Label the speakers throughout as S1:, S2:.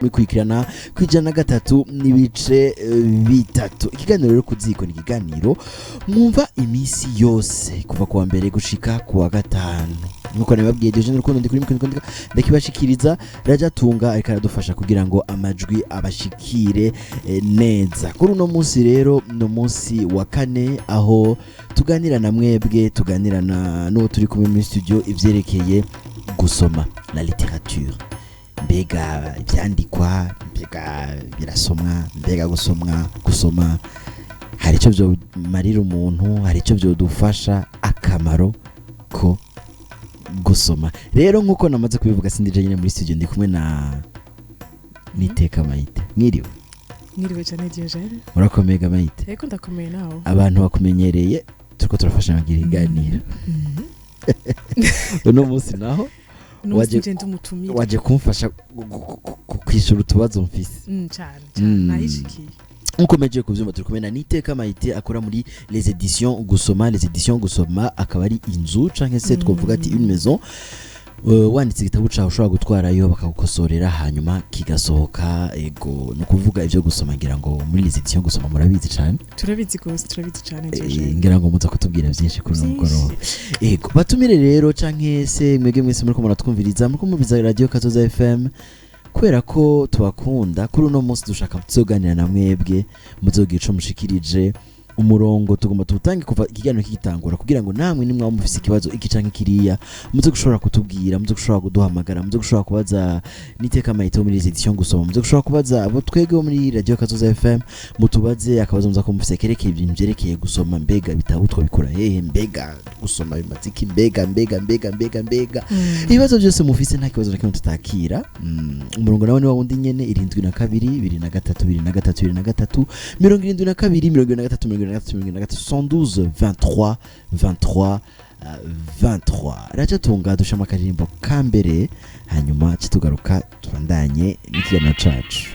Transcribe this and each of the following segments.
S1: Mukurikirana ku 103.3. Ikiganiro rero Kuziko ni ikiganiro mwumva iminsi yose kuva kuwa mbere gushika kuwa gatanu. Nkuko nababwiye, Diogene Rukundo ndi kuri micro, ndakibashikiriza. Rajatunga ariko aradufasha kugira ngo amajwi abashikire neza. Kuri uno munsi rero ni umunsi wa kane, aho tuganira na mwebwe, tuganira na n'uwo turi kumwe muri studio ivyerekeye gusoma, la littérature. Mbega ibyandikwa, mbega birasomwa, mbega gusomwa, gusoma hari icyo byomarira umuntu, hari icyo byodufasha, akamaro ko gusoma. Rero nk'uko namaze kubivuga, sindije nyine muri studio, ndi kumwe na Niteka Mayite. Mwiriwe.
S2: Mwiriwe cyane, Diogene.
S1: Murakomeye ga, Mayite?
S2: Ego, ndakomeye, nawe?
S1: Abantu bakumenyereye turiko turafasha bagira ibiganiro. Uno munsi naho
S2: Waje ndi umutumire.
S1: Waje kumfasha kwishura utubazo mfise.
S2: Cyane cyane, nahishikiye.
S1: Nkuko meje kuvyumva, turi kumwe na Niteka Mayite akora muri les éditions Gusoma. Les éditions Gusoma akaba ari inzu canke se twovuga ati une maison, wanditse igitabo cawe ushobora gutwarayo bakagukosorera, hanyuma kigasohoka. Ego, ni ukuvuga ivyo gusoma, ngira ngo muri les éditions Gusoma murabizi cane.
S2: Turabizi gose, turabizi cyane, Diogene.
S1: Ngira ngo muza kutubwira vyinshi kuri uno mugoroba.
S2: Byinshi.
S1: Ego, batumire rero canke se mwebwe mwese muriko muratwumviriza, muriko mumviriza Radio Kazoza FM, kubera ko tubakunda, kuri uno munsi dushaka tuzoganira na mwebwe, muzogira ico mushikirije. Umurongo tugomba tuwutange kuva ikiganiro kigitangura, kugira ngo namwe nimwaba mufise ikibazo iki canke kiriya, muze gushobora kutubwira, muze gushobora kuduhamagara, muze gushobora kubaza Niteka Mayite wo muri les éditions Gusoma, muze gushobora kubaza abo twebwe bo muri Radio Kazoza FM, mutubaze akabazo muza ko mufise kerekeye ibintu vyerekeye gusoma. Mbega ibitabo twabikura hehe? Mbega gusoma bimaze iki? Mbega, mbega, mbega, mbega, mbega ibibazo byose mufise, nta kibazo na kimwe tutakira. Umurongo nawe ni wa wundi nyene: 72 23 23 23, 72 23 23 23, 112 23 23 23. Rajatunga, dushama akaririmbo ka mbere, hanyuma tugaruka tubandanye n'ikiganiro cacu.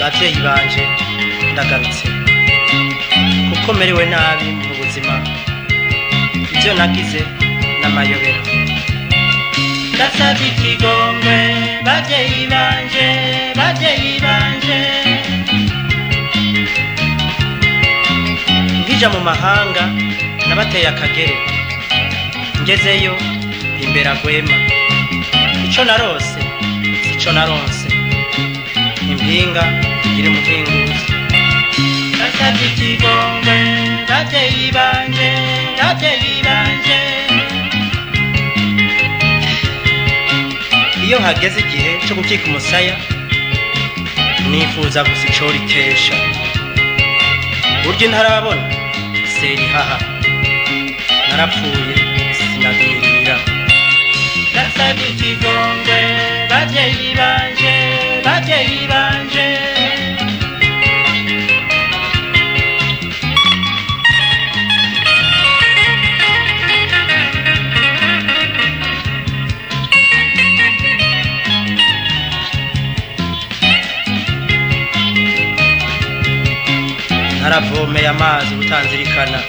S3: Babyeyi banje, ndagarutse kuko merewe nabi mu buzima. Ibyo nagize n'amayobera. Ndasabye ikigongwe, babyeyi banje, babyeyi banje. Nkija mu mahanga nabateye akagere, ngezeyo imbere agwema ico narose sico naronse. Impinga iri muhinguzi. Ndasabye ikigongwe, babyeyi banje, babyeyi banje. Iyo hageze igihe cyo gukika umusaya, nifuza gusa icorikesha. Burya ntarabona serihaha, narapfuye sinagirira. Ndasabye ikigongwe, babyeyi banje, babyeyi banje. Naravomeye amazi ubutanzirikana,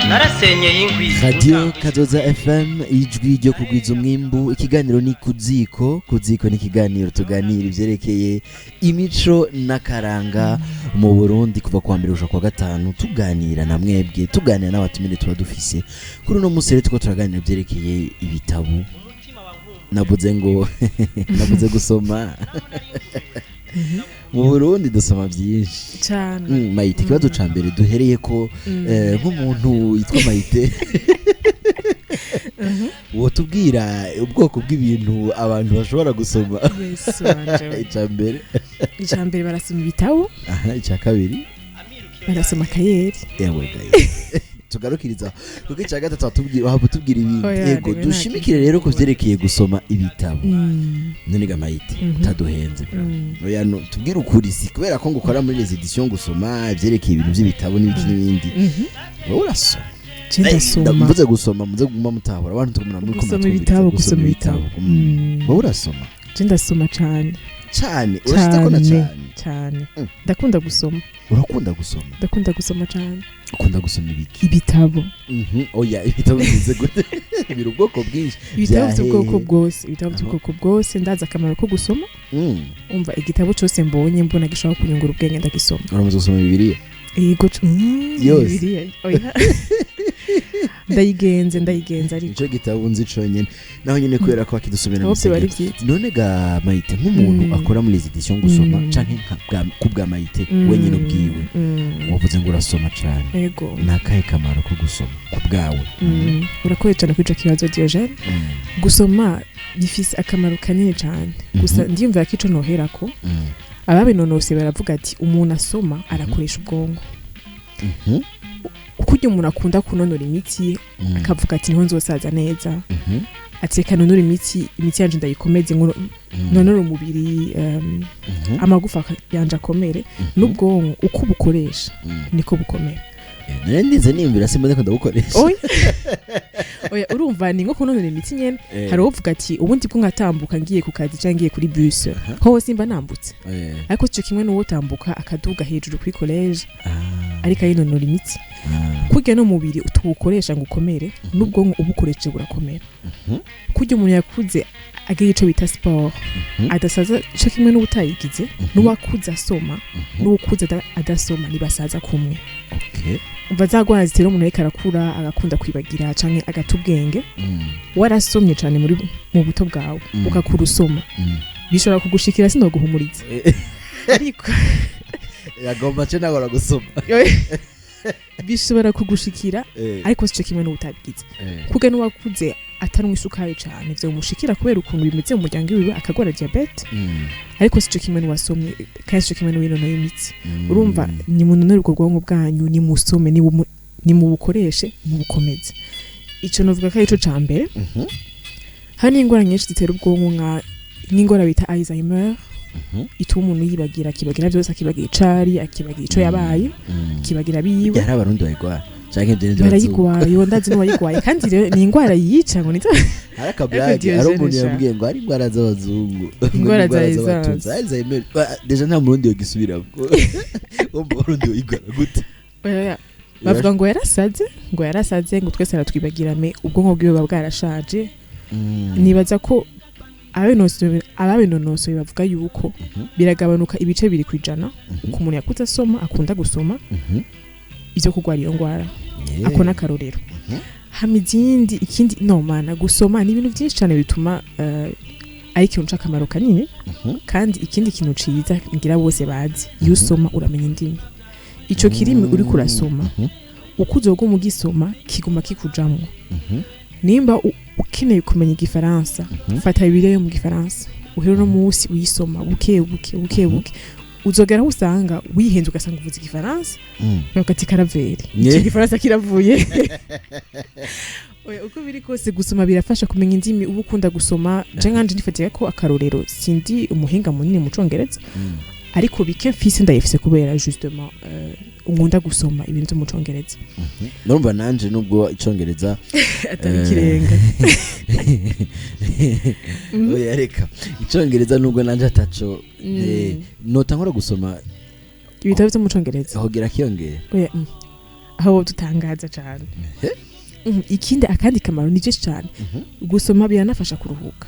S3: narasenyeye inkwi.
S1: Radio Kazoza FM, ijwi ryo kugwiza umwimbu. Ikiganiro ni Kuziko. Kuziko ni ikiganiro tuganira ivyerekeye imico n'akaranga mu Burundi, kuva kuwa mbere gushika kuwa gatanu, tuganira na mwebwe, tuganira n'abatumire tuba dufise. Kuri uno munsi rero turiko turaganira ivyerekeye ibitabo. Navuze ngo navuze gusoma. Mu Burundi dusoma byinshi.
S2: Cyane.
S1: Mayite, ikibazo ca mbere duhereye ko nk'umuntu yitwa Mayite, wotubwira ubwoko bw'ibintu abantu bashobora gusoma?
S2: Yesu wanje we.
S1: Icya mbere?
S2: Icya mbere, barasoma ibitabo.
S1: Aha, icya kabiri?
S2: Barasoma akayeri.
S1: Ewe gaye, tugarukiriza, kuko icya gatatu waba utubwira ibindi.
S2: Oya,
S1: Yego.
S2: rebe, nta
S1: Dushimikire
S2: kintu.
S1: rero ku vyerekeye gusoma ibitabo. None ga Mayite, utaduhenze, oya, no, tubwire ukuri, si kubera ko ngukora muri les éditions Gusoma ivyerekeye ibintu by'ibitabo n'ibiki n'ibindi, wowe urasoma?
S2: Je ndasoma.
S1: Mvuze gusoma, muze kuguma mutahura abantu tugumana muri
S2: Gusoma ibitabo, gusoma ibitabo.
S1: Wowe urasoma?
S2: Je ndasoma cyane.
S1: Cane, urashitse ko na cane.
S2: Cyane. Ndakunda gusoma.
S1: Urakunda gusoma?
S2: Ndakunda gusoma cyane.
S1: Ukunda gusoma ibiki?
S2: Ibitabo.
S1: Oya, ibitabo bimeze gute? Biri ubwoko bwinshi.
S2: Ibitabo
S1: Bya
S2: by'ubwoko
S1: hehe?
S2: bwose, ibitabo by'ubwoko bwose. Ndazi akamaro ko gusoma. Umva, igitabo cyose mbonye mbona gishobora kunyungura ubwenge, ndagisoma.
S1: Uramaze gusoma Bibiliya?
S2: Yego.
S1: Yose?
S2: Bibiliya, oya. Ndayigenze, ndayigenze ariko.
S1: Nico gitabo nzi conyene, naho nyene kubera ko bakidusomera
S2: aho
S1: mu
S2: byo bari
S1: isengero.
S2: byiza.
S1: None ga Mayite, nk'umuntu akora muri izi édition, gusoma canke ku bwa Mayite wenyine ubwiwe, wavuze ngo urasoma cane,
S2: Yego.
S1: ni akahe kamaro ko gusoma ku bwawe?
S2: Urakoze cyane kuri ico kibazo, Diogene. Gusoma bifise akamaro kanini cyane. Gusa ndiyumvira ko ico noherako, ababinonose baravuga ati umuntu asoma arakoresha ubwonko. Uko umuntu akunda kunonora imitsi, akavuga ati niho nzosaza neza, ati reka nonore imitsi, imitsi yanje ndayikomeze, nonore umubiri, amagufa yanje akomere. N'ubwonko uko ubukoresha niko bukomera.
S1: None ndinze niyumvira, simba ko ndabukoresha.
S2: Oya oya, urumva ni nko kunonora imitsi nyene. Hari uvuga ati ubundi bwo nkatambuka ngiye ku kazi cyangwa ngiye kuri bus, ho simba nambutse, ariko cyo kimwe n'uwo tambuka akaduga hejuru kuri collège, ariko ayinonora imitsi. Kurya n'umubiri tuwukoresha ngo ukomere, n'ubwonko ubukoresheje burakomera. Kurya umuntu yakuze agira ico bita sport, adasaza cyo kimwe n'ubutayigize. N'uwakuze asoma n'uwakuze adasoma ntibasaza kumwe. Umva, za ngwara zitera umuntu ariko arakura agakunda kwibagira canke agata ubwenge, warasomye cane muri mu buto bwawe, ugakura usoma, bishobora kugushikira. Sinoguhumuriza ariko.
S1: Yagomba ce nagora gusoma.
S2: Bishobora kugushikira, ariko sico kimwe n'ubutabigize. Kuga n'uwakuze atanywa isukari cane, ivyo bimushikira kubera ukuntu bimeze mu muryango wiwe, akagwara diabète, ariko sico kimwe n'uwasomye, kandi sico kimwe n'uwinonoye imitsi. Urumva, nimunonore ubwo bwonko bwanyu, nimusome, nimubukoreshe, mubukomeze. Ico novuga ko arico ca mbere. Hari n'ingwara nyinshi zitera ubwonko, nk'ingwara bita Alzheimer, ituma umuntu yibagira, akibagira byose, akibagira icari, akibagira ico yabaye, akibagira abiwe.
S1: Hari Abarundi bayigwara canke ibyo nivyo?
S2: Barayigwaye, yo, ndazi n'uwayigwaye. Kandi rero ni ingwara yica ngo ni
S1: Hari akablage,
S2: Ariko
S1: hari umuntu
S2: Diogene.
S1: yambwiye ngo hari ingwara z'abazungu, ngo
S2: Ingwara
S1: n'ingwara
S2: za
S1: z'abatutsi.
S2: essence.
S1: Alzheimer, déjà nta Murundi yogisubiramo. Wo mu Burundi yoyigwara gute?
S2: Oya, bavuga ngo yarasaze, ngo yarasaze, ngo twese aratwibagira, mais ubwonko bwiwe buba bwarashaje. Nibaza ko ababinonosoye bavuga yuko biragabanuka ibice 2% ku muntu yakuze asoma, akunda gusoma, ivyo kurwara iyo ngwara. Ako n'akarorero. Hama izindi, ikindi nomana gusoma ni ibintu byinshi cyane bituma ari ikintu c'akamaro kanini. Kandi ikindi kintu ciza ngira bose bazi, iyo usoma uramenya indimi, ico kirimi uriko urasoma. Uko uzoguma ugisoma kiguma kikujamwo. Nimba ukeneye kumenya igifaransa, fata Bibiliya yo mu gifaransa, uhere uno munsi uyisoma buke buke buke buke, uzogera aho usanga wihenze, ugasanga uvuze igifaransa, bagati karaveri, icyo gifaransa kiravuye. Oya, uko biri kose gusoma birafasha kumenya indimi. Uba ukunda gusoma, je nkanje nifatira ko akarorero, sindi umuhinga munini mu congereza, ariko bike mfise ndayifise kubera justement nkunda gusoma ibintu vyo mu congereza.
S1: Nurumva nanje nubwo icongereza
S2: atari ikirenga.
S1: Oya, reka, icongereza nubwo nanje ataco, nota nkora gusoma
S2: ibitabo vyo mu congereza,
S1: hogira kiyongera.
S2: Oya, aho dutangaza cane. Ikindi, akandi kamaro ni byinshi cyane. Gusoma biranafasha kuruhuka.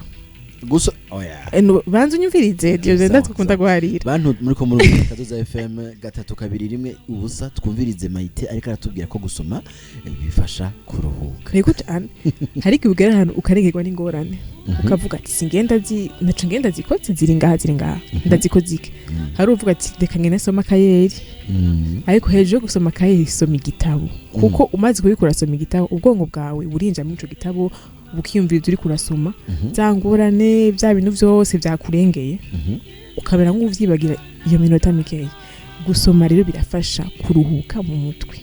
S1: Gusa oya.
S2: Banza unyumvirize, Diogene,
S1: Sawa,
S2: ndakunda
S1: sawa.
S2: guharira.
S1: Bantu muri ko muri Kazoza FM, 3, 2, 1, 0, twumvirize Mayite ariko aratubwira ko gusoma bifasha kuruhuka.
S2: Yego cyane. Hari igihe ugera ahantu ukarengerwa n'ingorane, ukavuga ati singenda zi naco ngenda zikoze, ziri ngaha, ziri ngaha, ndazikoze iki? Hari uvuga ati reka ngende soma akayeri. Ariko hejuru yo gusoma akayeri, soma igitabo, kuko umaze kubikora, soma igitabo, ubwonko bwawe burinjira muri ico gitabo, bukiyumvira ibyo uriko urasoma, za ngorane, bya bintu byose byakurengeye, ukamera nk'uvyibagira iyo minota mikeya. Gusoma rero birafasha kuruhuka mu mutwe.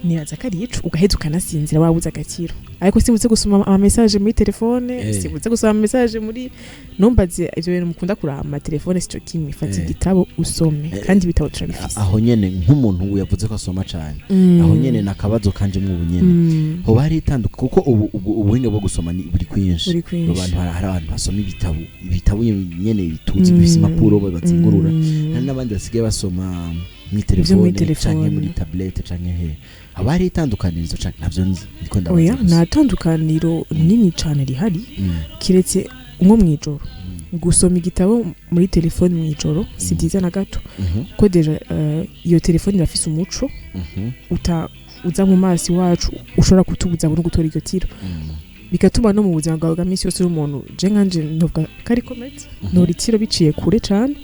S2: Nibaza ko ari ico, ugaheza ukanasinzira wabuze agaciro. Ariko simbuze gusoma ama message muri telefone, simbuze gusoma ama message muri, numbaze ivyo bintu mukunda kuraba ama telefone, sico kimwe. Fata igitabo usome, kandi ibitabo turabifise.
S1: Aho nyene, nk'umuntu yavuze ko asoma cane, aho nyene nakabazo kanje mw'ubu nyene, hoba hari itanduka, kuko ubu ubuhinga bwo gusoma ni buri kwinshi.
S2: Buri kwinshi.
S1: Abantu, hari abantu basoma ibitabo nyene tuzi bifise impapuro bazingurura, hari n'abandi basigaye basoma muri
S2: Ivyo muri
S1: telefone
S2: telefone.
S1: canke muri tablette canke he. Haba hari itandukanirizo canke navyo nzi, ndiko ndabaza
S2: Oya,
S1: gusa.
S2: nta tandukaniro nini cane rihari, kiretse nko mw'ijoro. Gusoma igitabo muri telefone mw'ijoro si byiza na gato, ko déjà iyo telefone irafise umuco uta uza mu maso iwacu, ushobora kutubuza no gutora iryo tiro, bigatuma no mu buzima bwawe bwa minsi yose uri umuntu, je nkanje novuga ko ari kometse, ntora itiro biciye kure cane.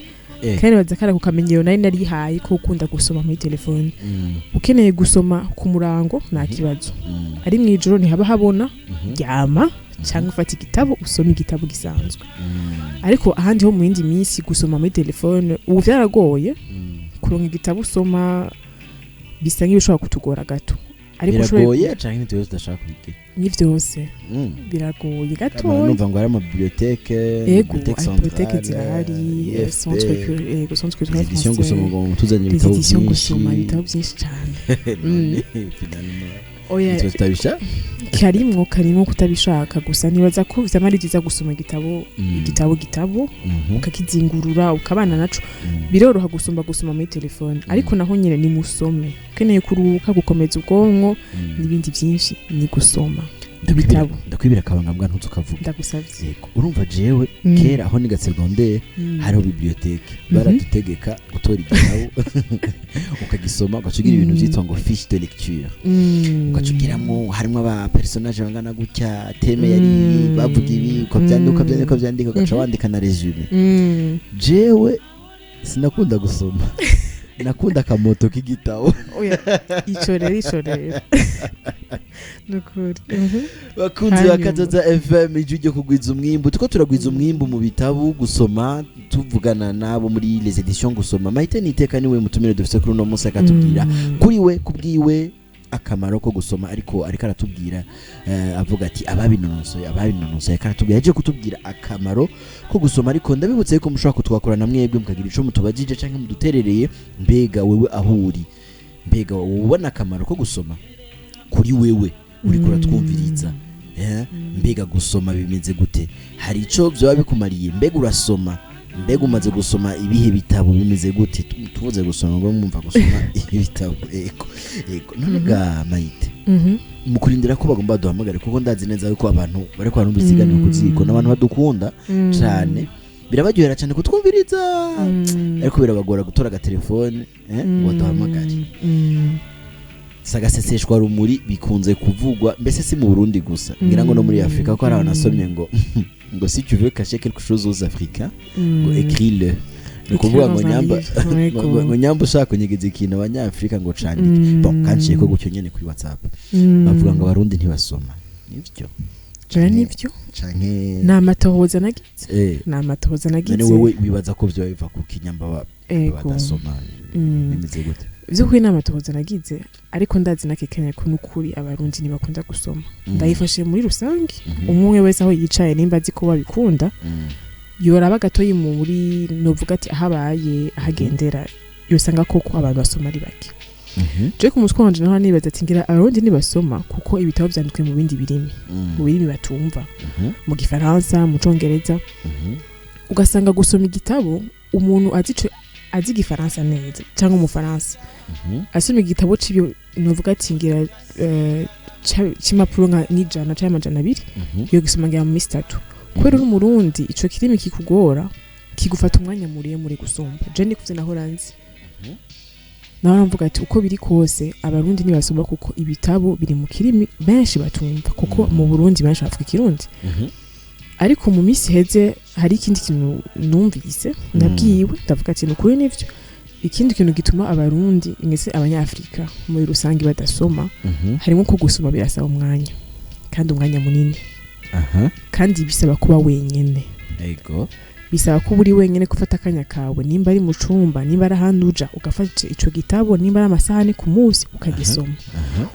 S2: Kandi baza kara ku kamenyero nari narihaye ko ukunda gusoma muri telefone. Ukeneye gusoma ku murango, nta kibazo, ari mw'ijoro ntihaba habona, ryama cyangwa ufata igitabo usome igitabo gisanzwe. Ariko ahandi ho mu yindi minsi, gusoma muri telefone ubu vyaragoye. Kuronka igitabo usoma bisa nk'ibishobora kutugora gato, ariko ushoboye.
S1: Biragoye canke ntituwe tudashaka kubigira?
S2: Ni vyose, biragoye
S1: Kamara
S2: gatoya.
S1: Numva ngo hari ama bibliothèque.
S2: Ego,
S1: bibliothèque
S2: bibliothèque
S1: centrale,
S2: zirahari,
S1: IFP,
S2: centre, ego, centre culturel
S1: les éditions
S2: français.
S1: Gusoma ngo mutuzanire
S2: Les
S1: ibitabo
S2: éditions
S1: byinshi.
S2: Gusoma ibitabo byinshi cane.
S1: None, finalement,
S2: Oya,
S1: nitwe tutabishaka.
S2: Karimwo kutabishaka gusa. Nibaza ko vyama ari vyiza gusoma igitabo, igitabo ukakizingurura, ukabana naco, biroroha gusumba gusoma muri telefone. Ariko naho nyene ni musome, ukeneye kuruhuka, gukomeza ubwonko n'ibindi byinshi, ni gusoma ibitabo.
S1: Ndakwibira akabanga mbwa ntuzukavuga.
S2: Ndagusavye.
S1: Yego, urumva jewe kera aho niga secondaire, hariho bibliothèque, baradutegeka gutora igitabo ukagisoma, ugaca ugira ibintu vyitwa ngo fiche de lecture, ugaca ugiramwo harimo aba personnage bangana gutya, thème yari ibi, bavuga ibi, ukavyandika, ukavyandika, ukavyandika, ugaca wandika na résumé. Jewe sinakunda gusoma, nakunda akamoto k'igitabo.
S2: Oya, ico rero nukuri.
S1: Bakunzi ba
S2: Hanyuma.
S1: Kazoza FM, ijwi ryo kugwiza umwimbu, tuko turagwiza umwimbu mu bitabo, gusoma, tuvugana nabo muri les éditions Gusoma. Mahite Niteka niwe mutumire dufise kuri uno munsi, akatubwira kuri we, kubwiwe, akamaro ko gusoma. Ariko aratubwira, avuga ati ababinonosoye, aratubwira, yaje kutubwira akamaro ko gusoma. Ariko ndabibutse yuko mushobora kutwakorana mwebwe, mukagira ico mutubajije canke muduterereye. Mbega wewe aho uri, mbega wowe ubona akamaro ko gusoma kuri wewe uriko uratwumviriza? Mbega gusoma bimeze gute? Hari ico vyoba bikumariye? Mbega urasoma? Mbega umaze gusoma ibihe bitabo? Bimeze gute? Tuvuze gusoma ngo mwumva gusoma ibitabo. Ego, none ga Mayite, mu kurindira ko bagomba baduhamagare, kuko ndazi neza yuko abantu bariko barumva ikiganiro ku ziko n'abantu badukunda cane, birabaryohera cane kutwumviriza, ariko birabagora gutora agatelefone ngo baduhamagare. Sagaseseshwa rumuri bikunze kuvugwa, mbese si mu Burundi gusa, ngira ngo no muri Afrika, ko hari abantu nasomye ngo si tu veux cacher quelque chose aux Africains, ngo écris-le. Ni ukuvuga ngo nyamba ngo nyamba ushaka kunyegeza ikintu abanyafrika, ngo candike. Bon, kanciye ko gutyo nyene kuri WhatsApp bavuga ngo abarundi ntibasoma, nivyo?
S2: Oya, nivyo.
S1: Canke?
S2: Ni amatohoza nagize. Ni amatohoza nagize.
S1: None wewe wibaza ko vyoba biva ku kinyamba badasoma? Bimeze gute?
S2: Vy'ukuri ni amatohoza nagize, ariko ndazi nakekanya ko n'ukuri abarundi ntibakunda gusoma. Ndayifashe muri rusange. Umwe wese aho yicaye, nimba azi ko babikunda, yoraba gatoyi muri, novuga ati ahabaye, ahagendera, yosanga koko abantu basoma ari bake. Je ku mutwe wanje naho nibaza ati ngira abarundi ntibasoma kuko ibitabo vyanditswe mu bindi birimi, mu birimi batumva, mu gifaransa, mu congereza. Ugasanga gusoma igitabo, umuntu azi igifaransa neza cyangwa umufaransa, asoma igitabo c'ibyo, novuga ati ngira c'impapuro nk'ijana canke 200, yo gisoma ngira mu minsi 3. Kubera uri umurundi, ico kirimi kikugora, kigufata umwanya muremure gusumba. Je nikuze nahora nzi, naho mvuga ati uko biri kose abarundi ntibasoma kuko ibitabo biri mu kirimi benshi batumva, kuko mu Burundi benshi bavuga ikirundi. Ariko mu minsi iheze hari ikindi kintu numvise, ndabwiwe, ndavuga ati nukuri nivyo. Ikindi kintu gituma abarundi, ndetse abanyafrika muri rusange, badasoma, harimo ko gusoma birasaba umwanya, kandi umwanya munini, kandi bisaba kuba wenyene. Bisaba kuba uri wenyene, gufata akanya kawe, nimba ari mu cumba, nimba ari ahandi uja, ugafata ico gitabo, nimba ari amasahani ku munsi, ukagisoma.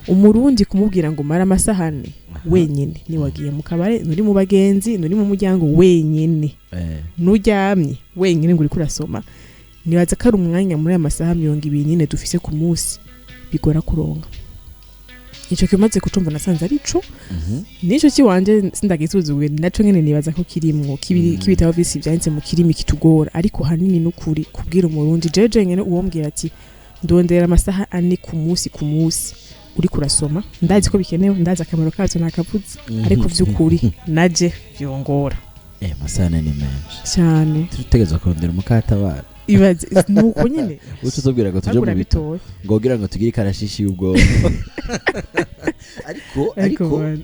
S2: Umurundi kumubwira ngo mara amasahane wenyine, niwagiye mu kabare, nuri mu bagenzi, nuri mu muryango wenyine, nuryamye wenyine ngo uriko urasoma, nibaza ko ari umwanya muri aya masaha 24 dufise ku munsi bigora kuronka. Ico kimaze kucumva nasanze ari ico. Nico kiwanje sindagisuzuguye naco nyene, nibaza ko kirimwo k'ibitabo vyose vyanditse mu kirimi kitugora. Ariko hanini n'ukuri kubwira Umurundi, jeje nyene uwombwira ati ndondera amasaha 4 ku munsi, ku munsi uriko urasoma, ndazi ko bikenewe, ndazi akamaro kavyo nakavuze, ariko vy'ukuri naje vyongora.
S1: Amasaha 4 ni menshi
S2: cyane.
S1: Tutegerezwa kurondera umukatabara.
S2: Ibaze nuko nyene.
S1: Utuzobwira ngo tuje mu bitabo ngo kugira ngo tugire ikarashishi y'ubwonko.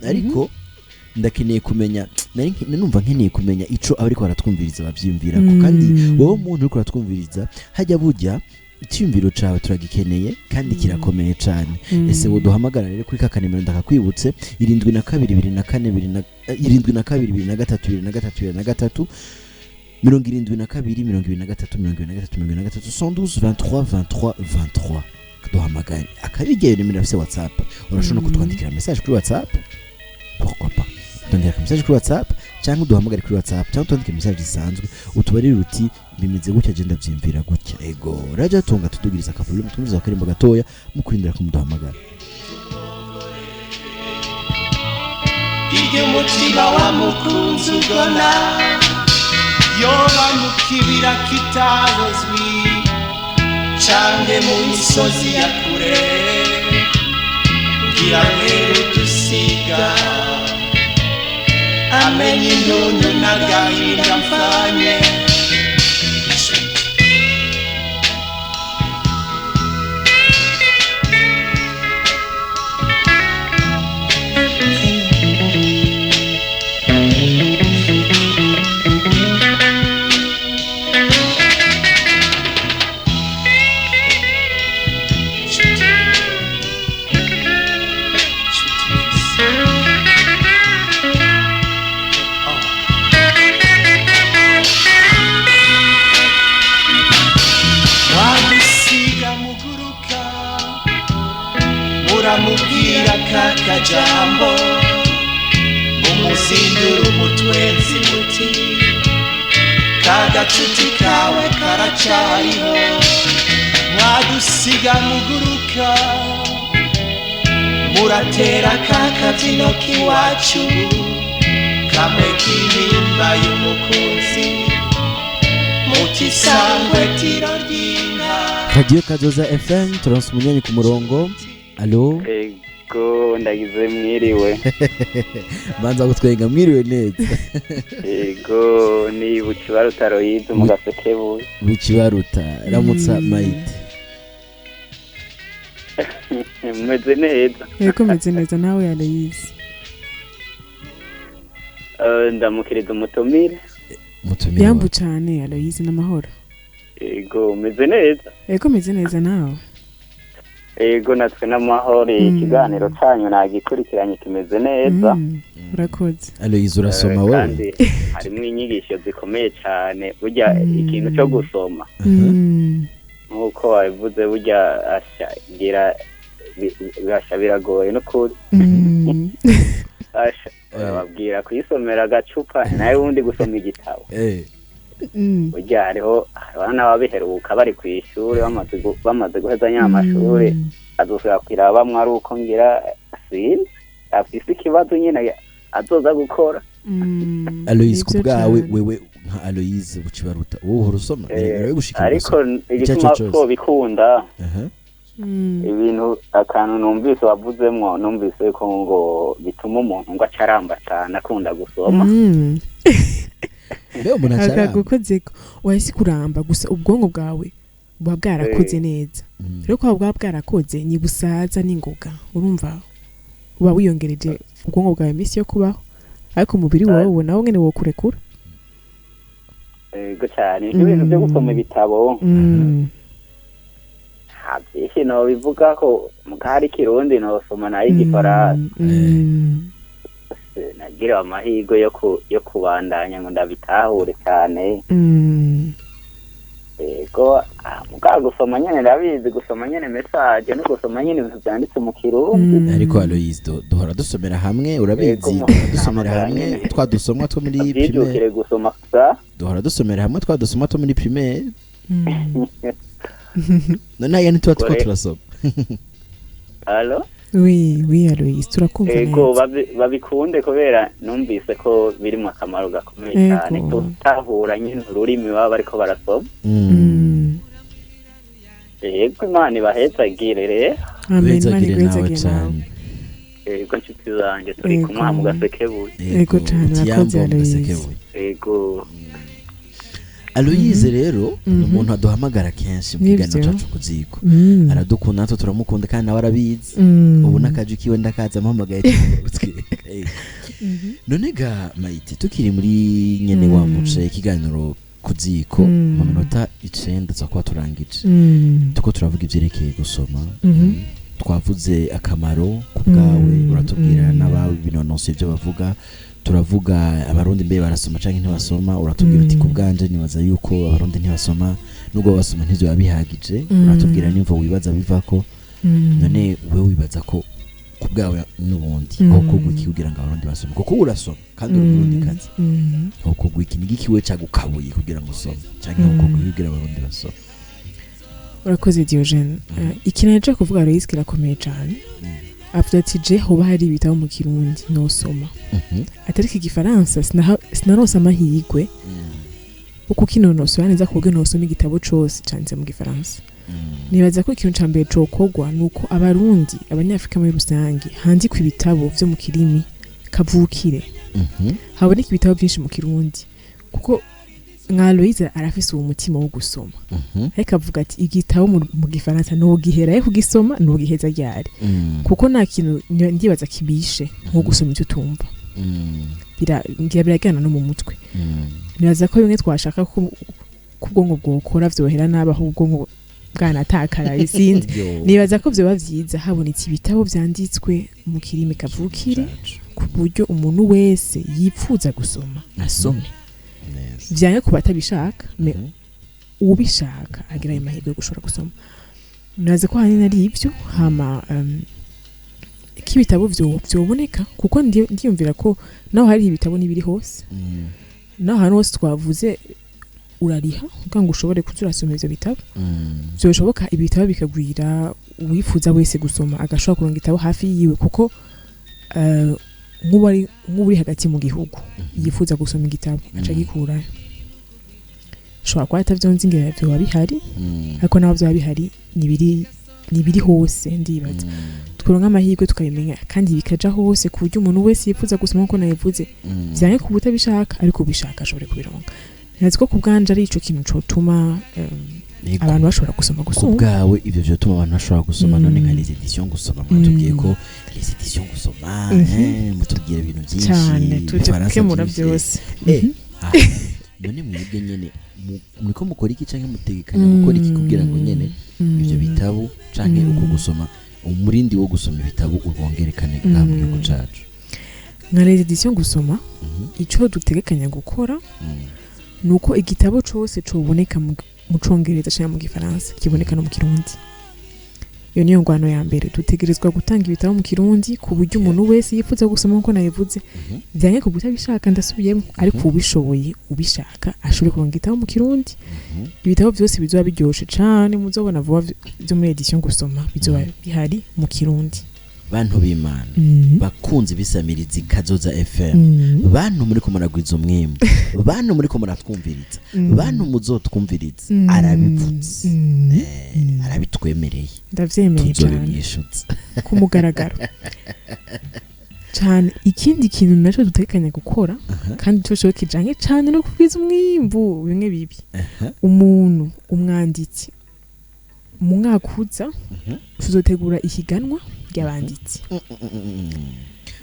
S1: Ariko ndakeneye kumenya, nari numva nkeneye kumenya ico abariko baratwumviriza bavyiyumvira ko. Kandi wowe umuntu uriko uratwumviriza hajya burya icyumviro cawe turagikeneye kandi kirakomeye cane. Ese woduhamagara rero kuri kakanimero ndakakwibutse 72 24 72 23 23 23 72 23 23 23 112 23 23 23. Duhamagare akabigeye nimero afise WhatsApp, urashobora kutwandikira message kuri WhatsApp, pourquoi pas twandikira message kuri WhatsApp cyangwa uduhamagare kuri WhatsApp cyangwa twandike message isanzwe utubarire uti bimeze gutya je ndavyimvira gutya. Ego raja tunga tudugiriza akavolume twumviza akarimbo gatoya mu kurindira ko muduhamagara.
S4: Iryo mutima wa mukunzi ugona yoba mu kibira kitazwi canke mu misozi ya kure, ngira mwere dusiga amenye intuntu n'agahinda mfanye. Muramubwira kakajambo mumuzindura umutwenzi muti kagacuti kawe karacariho. Mwadusiga muguruka muratera kakabyino k'iwacu kamwe k'intimba y'umukunzi muti sangwe tiro ry'inka.
S1: Radio Kazoza FM, turonse umunywanyi ku murongo. Allo?
S5: Ego, ndagize mwiriwe.
S1: Banza gutwenga, mwiriwe neza.
S5: Ego, ni Bukibaruta Royize mu Gasekebu.
S1: Bukibaruta, ramutsa Maite.
S5: Meze neza.
S2: Ego, meze neza nawe Aloyize.
S5: Ndamukiriza umutumire.
S1: Mutumire.
S2: Yambu cyane Aloyize n'amahoro.
S5: Ego, meze neza.
S2: Ego, meze neza nawe.
S5: Ego, natwe n'amahoro. Ikiganiro cyanyu nagikurikiranye kimeze neza.
S2: Urakoze.
S1: Aloyize urasoma wewe?
S5: Kandi harimo inyigisho zikomeye cyane burya ikintu cyo gusoma. Nkuko wabivuze burya ashagira birasha biragoye n'ukuri. Asha babwira kuyisomera agacupa nawe wundi gusoma igitabo. Burya hariho abana babiheruka bari ku ishuri bamaze guheza nyamashuri azosubira kwiraba bamwe ari uko ngira sinzi afise ikibazo nyine azoza gukora.
S1: Aloyize ku bwawe wewe nka Aloyize Bukibaruta wowe uhora usoma rero gushikira
S5: ariko igituma ko bikunda ibintu akantu numvise wavuzemwo numvise ko ngo bituma umuntu ngo acaramba cyane akunda gusoma.
S1: Leo umuntu acaramba
S2: akagukozeko wahise kuramba gusa ubwonko bwawe buba bwarakoze neza. Rero ko bwa bwarakoze ni busaza n'ingoga, urumva uba wiyongereje ubwonko bwawe iminsi yo kubaho, ariko umubiri wawe nawo nyene wokurekura.
S5: Ego cyane ibintu byo gusoma ibitabo byinshi no bivuga ko mukari Kirundi no soma nayo igifaransa. Nagira amahirwe yo kubandanya ngo ndabitahure cyane. Ego muga gusoma nyene ndabizi, gusoma nyene message no gusoma nyene ibintu byanditse mu Kirundi.
S1: Ariko Aloise, duhora dusomera hamwe, urabizi, duhora dusomera hamwe twadusomwa two muri primaire.
S5: Abyijukire gusoma sa.
S1: Duhora dusomera hamwe twadusomwa two muri primaire. None aya ntituba tuko turasoma.
S5: Allo?
S2: Oui, Aloise, turakumva neza.
S5: Ego babikunde kubera numvise ko birimo akamaro gakomeye cyane tutahura nyine ururimi baba bariko barasoma. Ego Imana ibahezagire rero.
S2: Amen, Imana iguhezagire nawe.
S5: Ego nshuti zanjye, turi kumwe mu Gasekebuye.
S2: Ego cyane, urakoze Aloise.
S5: Ego
S1: Aloise rero ni umuntu aduhamagara kenshi mu kiganiro cyacu ku ziko. Aradukunda, natwe turamukunda kandi nawe arabizi. Ubu n'akaje kiwe ndakaza amuhamagaye. None ga Maite, tukiri muri nyene wa muce ikiganiro ku ziko, mu minota 9 tuzakuba turangije. Tuko turavuga ivyerekeye gusoma. Twavuze akamaro ku bwawe, uratubwira n'abawe binonose ibyo bavuga. Turavuga abarundi mbe barasoma canke ntibasoma, uratubwira uti kubganje nibaza yuko abarundi ntibasoma, nubwo basoma ntivyo babihagije. Uratubwira nimvo wibaza bivako. None wewe wibaza ko kubgawe n'ubundi aho kugwiki kugira ngo abarundi basome, kuko urasoma kandi uri umurundi kazi, aho kugwiki ni giki we cagukabuye kugira ngo usome canke aho kugwiki kugira abarundi basome?
S2: Urakoze Diogene. Ikintu naje kuvuga Aloise kirakomeye cane. Avuga ati je hoba hari ibitabo mu Kirundi nosoma, atariko igifaransa sinaronse amahirwe uko kinonosora neza ku buryo nosoma igitabo cose canditse mu gifaransa. Nibaza ko ikintu ca mbere cokorwa nuko abarundi, abanyafrika muri rusange, handikwa ibitabo vyo mu kirimi kavukire, haboneka ibitabo vyinshi mu Kirundi, kuko nka Aloise arafise uwo mutima wo gusoma. Ariko avuga ati igitabo mu gifaransa nogihera yo kugisoma nogiheza ryari, kuko nta kintu ndibaza kibishe nko gusoma icyo utumva. Biragana no mu mutwe. Nibaza ko bimwe twashaka ko ubwonko bwokora vyohera nabaho ubwonko bwanatakara izindi. Nibaza ko vyoba vyiza habonetse ibitabo vyanditswe mu kirimi kavukire, ku buryo umuntu wese yipfuza gusoma asome. Vyanke kuba atabishaka, me ubishaka agira ayo mahirwe yo gushobora gusoma. Naze ko hanini ari ivyo. Hama k'ibitabo vyoboneka, kuko ndiyumvira ko naho hari ibitabo n'ibiri hose, naho ahantu hose twavuze urariha kugira ngo ushobore kuza urasoma ivyo bitabo. Vyoshoboka ibitabo bikagwira, uwifuza wese gusoma agashobora kuronka igitabo hafi yiwe, kuko nk'uri hagati mu gihugu yifuza gusoma igitabo aca gikurayo. Ushobora kuba atavyonzi ngira vyoba bihari, ariko naho vyoba bihari nibiri hose ndibaza. Turonka amahirwe tukabimenya kandi bikaja hose ku buryo umuntu wese yifuza gusoma nkuko nabivuze, vyanke kuba utabishaka ariko ubishaka ashobore kubironka. Nzi ko kubwanje ari ico kintu cotuma abantu bashobora gusoma gusoma.
S1: Kubwawe ivyo vyotuma abantu bashobora gusoma. None nka les éditions gusoma, mwatubwiye ko les éditions gusoma mutubwira ibintu byinshi
S2: cyane, tuje gukemura byose.
S1: None mwebwe nyene muriko mukora iki canke mutegekanya gukora iki kugira ngo nyene ivyo bitabo canke uko gusoma, umurindi wo gusoma ibitabo ubongerekane ngaha mu gihugu cacu?
S2: Nka les éditions gusoma, ico dutegekanya gukora nuko igitabo cose coboneka mu Congereza canke mu Gifaransa kiboneka no mu Kirundi. Iyo niyo ngwano ya mbere. Dutegerezwa gutanga ibitabo mu Kirundi ku buryo umuntu wese yifuza gusoma nkuko nabivuze, vyanke ku kutabishaka ndasubiyemo, ariko ubishoboye ubishaka ashobore kuronka igitabo mu Kirundi. Ibitabo vyose bizoba biryoshe cane, muzobona vuba vyo muri edition gusoma bizoba bihari mu Kirundi.
S1: Bantu b'Imana, bakunzi bisamirizi Kazoza FM, bantu muri ko muragwiza umwimbu, bantu muri ko muratwumviriza, bantu muzotwumviriza, arabivutse, arabitwemereye,
S2: ndavyemeye cyane ku mugaragaro cyane. Ikindi kintu naco dutekanya gukora kandi cyo cyo kijanye cyane no kugwiza umwimbu, bimwe bibi, umuntu umwanditsi mu mwaka uza tuzotegura ihiganwa ry'abanditsi.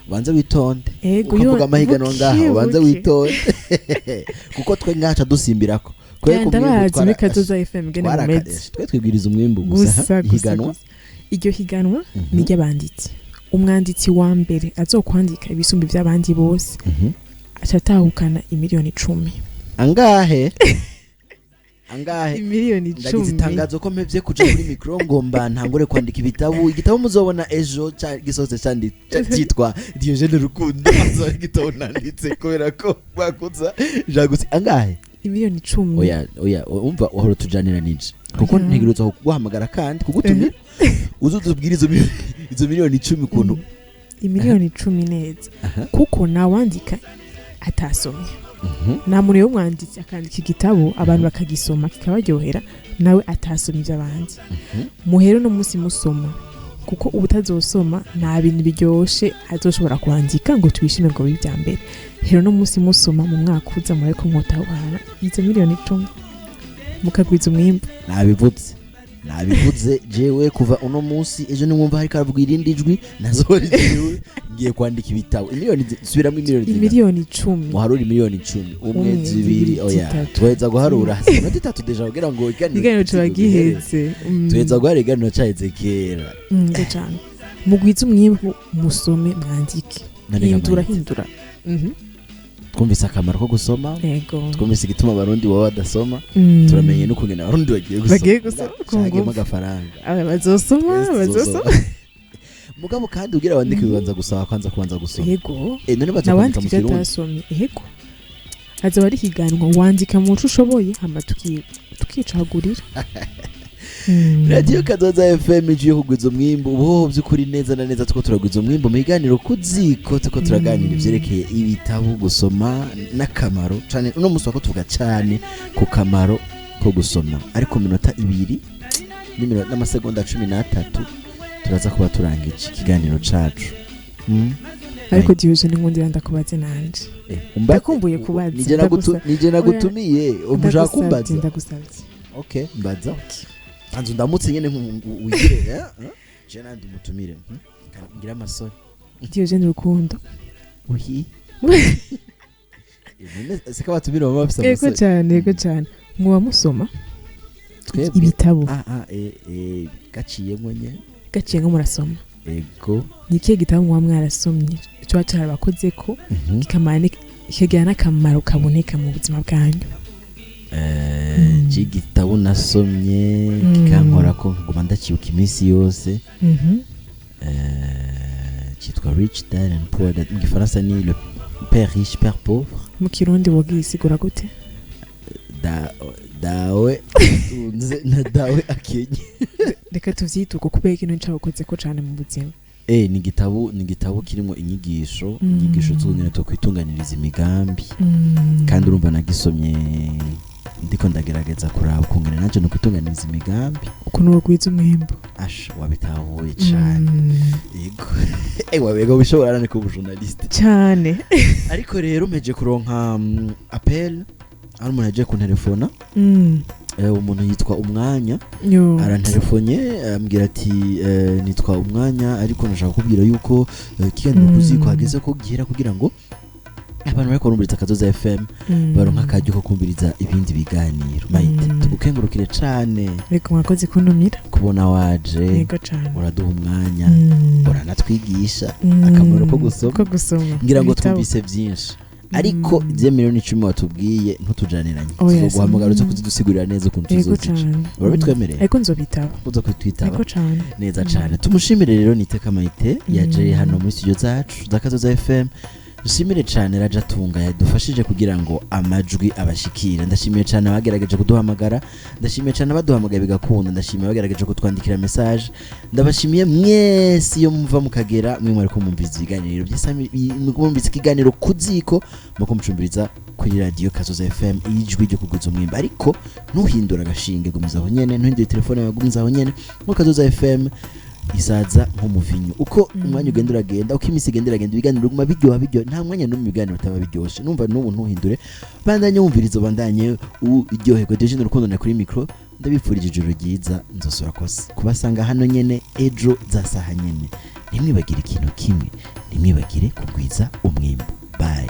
S1: Banza witonde, ukavuga amahiganwa ngaha, banza witonde kuko twe ngaca dusimbirako.
S2: Ndabazi muri Kazoza FM ngene mumeze,
S1: twe twibwiriza umwimbu gusa. Higanwa,
S2: iryo higanwa ni ry'abanditsi. Umwanditsi wa mbere azokwandika ibisumbi by'abandi bose aca atahukana 10 miliyoni.
S1: Angahe? Angahe?
S2: Miliyoni
S1: Ndagize
S2: 10.
S1: Itangazo ko mpevye kuja kuri micro, ngomba ntangure kwandika ibitabo. Igitabo muzobona ejo gisohotse cyitwa Diogene Rukundo, azoba igitabo nanditse kubera ko mwakuza jagutse. Angahe?
S2: Imiliyoni 10.
S1: Oya, oya, umva, wahora tujanira nije kuko
S2: Oya.
S1: ntegerezwa kuguhamagara kandi kugutumira uzutubwira izo miliyoni 10 ukuntu.
S2: Imiliyoni 10 neza, kuko nawandika atasomye. Nta muntu w'umwanditsi akandika igitabo, abantu bakagisoma kikabaryohera, nawe atasomye iby'abandi. Muhere no munsi musoma, kuko ubutazosoma nta bintu biryoshe azoshobora kwandika ngo twishime ngo bibe ibya mbere. Hero no munsi musoma, mu mwaka uza mureko mwotahana izo miliyoni 10, mukagwiza umwimbu.
S1: Nabivuze, nabivuze jewe. Kuva uno munsi, ejo nimwumva hariko aravuga irindi jwi, nazori jewe ngiye kwandika ibitabo. Imiliyoni subiramo, imiliyoni zingana?
S2: Imiliyoni 10.
S1: Muharura imiliyoni 10: umwe,
S2: Umwe,
S1: zibiri,
S2: zibiri,
S1: oya,
S2: zitatu.
S1: tuheza guharura hasigaye iminota 3 déjà kugira ngo ikiganiro
S2: Ikiganiro kiba
S1: gihere.
S2: giheze.
S1: Tuheza guharura, ikiganiro caheze kera.
S2: Neza cane. Mugwize umwimbu, musome, mwandike.
S1: None
S2: Hindura.
S1: Gamayiti,
S2: Hindura.
S1: Twumvise akamaro ko gusoma.
S2: Yego.
S1: Twumvise igituma Abarundi baba badasoma. Turamenye n'ukungene Abarundi bagiye gusoma.
S2: Bagiye gusoma ku
S1: Cagiyemo
S2: ngufu.
S1: agafaranga.
S2: Aba bazosoma.
S1: Yes,
S2: Bazosoma.
S1: tuzosoma. Mugabo kandi ugira wandike bibanza gusaba kwanza kubanza gusoma.
S2: Yego.
S1: None baza kwandika
S2: Nawandika
S1: mu
S2: ivyo
S1: Kirundi?
S2: atasomye. Yego, azoba ari higanwa, wandika mu co ushoboye, hama tukicagurira.
S1: Radiyo Kazoza FM, ije kugwiza umwimbu. Ubu by'ukuri neza na neza tuko turagwiza umwimbu mu biganiro ku ziko, tuko turaganira ivyerekeye ibitabo, gusoma n'akamaro cane. Uno munsi wako tuvuga cyane ku kamaro ko gusoma, ariko minota 2 n'amasegonda 13 turaza kuba turangije ikiganiro cacu.
S2: Ariko Diogene, nkundira ndakubaze nanje. Ndakumbuye kubaza,
S1: Nije nagutumiye, umushaka kumbaza.
S2: Ndagusabye.
S1: Okay, mbaza. Anzu ndamutse nyene wigire, eh? Eh? Je nandi umutumire. Ngira amasoni.
S2: Diogene Rukundo.
S1: Uhi. None siko abatumire baba bafise
S2: Yego.
S1: amasoni?
S2: Cyane, yego cyane. Muba musoma
S1: Twebwe?
S2: ibitabo?
S1: Gaciyemwo nye.
S2: Gaciye nko murasoma?
S1: Ego.
S2: Ni ikihe gitabo muba mwarasomye kiba cyarabakoze ko kikamara kikagira n'akamaro kaboneka mu buzima bwanyu?
S1: Igitabo nasomye kikankora ko nkaguma ndakibuka iminsi yose, cyitwa Rich Dad and Poor Dad. Mu Gifaransa ni Le Père riche, père pauvre.
S2: Mu Kirundi wogisigura gute?
S1: Dawe atunze na dawe akenye.
S2: Reka tuvyite uko kubera ikintu cabakoze ko cane mu buzima.
S1: Ni igitabo kirimo inyigisho, inyigisho z'ukuntu twakwitunganiriza imigambi. Kandi urumva nagisomye ndiko ndagerageza kuraba ukungene nanje nokwitunganiriza imigambi.
S2: Ukuntu wogwiza umwimbu.
S1: Asha, wabitahuye cane. Yego, wabega bishobora nane kuba journaliste.
S2: Cane.
S1: Ariko rero mpeje kuronka appel, hari umuntu yaje kuntelefona. Umuntu yitwa Umwanya.
S2: Yo.
S1: Arantelefone ambwira ati nitwa Umwanya, ariko ndashaka kukubwira yuko ikiganiro kuziko hageze ko gihera kugira ngo abantu bariko barumviriza Kazoza FM baronka akaryo ko kumviriza ibindi biganiro. Mayite, tugukengurukire cane.
S2: Reka, mwakoze kuntumira.
S1: Kubona waje.
S2: Yego cane.
S1: Uraduha umwanya, uranatwigisha akamaro ko gusoma.
S2: Ko gusoma
S1: Ngira ngo
S2: ibitabo.
S1: twumvise byinshi, ariko izo miliyoni 10 watubwiye ntutujaniranye.
S2: Oya,
S1: Tuzoguhamagara uze kuzidusigurira neza ukuntu
S2: Yego
S1: tuzozica.
S2: cane.
S1: Urabitwemereye?
S2: Ariko nzobitaba.
S1: Uza kutwitaba?
S2: Yego cane.
S1: Neza cane. Tumushimire rero Niteka Mayite yaje hano muri studio zacu za Kazoza FM. Dushimire cane Raja Tunga yadufashije kugira ngo amajwi abashikire. Ndashimiye cane abagerageje kuduhamagara, ndashimiye cane abaduhamagaye bigakunda, ndashimiye abagerageje kutwandikira message. Ndabashimiye mwese iyo muva mukagera, mwe mwariko mumviriza ibiganiro by'isami, mwumvise ikiganiro ku ziko, muko mucumbiriza kuri radio Kazoza FM, ijwi ryo kuguza umwimba. Ariko ntuhindura agashinge, gumiza aho nyene, ntuhindure telefone yawe, gumiza aho nyene ngo Kazoza FM isaza nk'umuvinyu. Uko umwanya ugenda uragenda, uko iminsi igenda iragenda, ibiganiro biguma biryoha biryoha. Nta mwanya n'umwe ibiganiro bitaba biryoshe. Numva n'ubu ntuhindure, bandanye wumviriza, bandanye uryoherwa. Diogene Rukundo na kuri micro, ndabifurije ijoro ryiza. Nzosubira kubasanga hano nyene ejo za saha nyene. Ntimwibagire ikintu kimwe, ntimwibagire kugwiza umwimbu. Bye.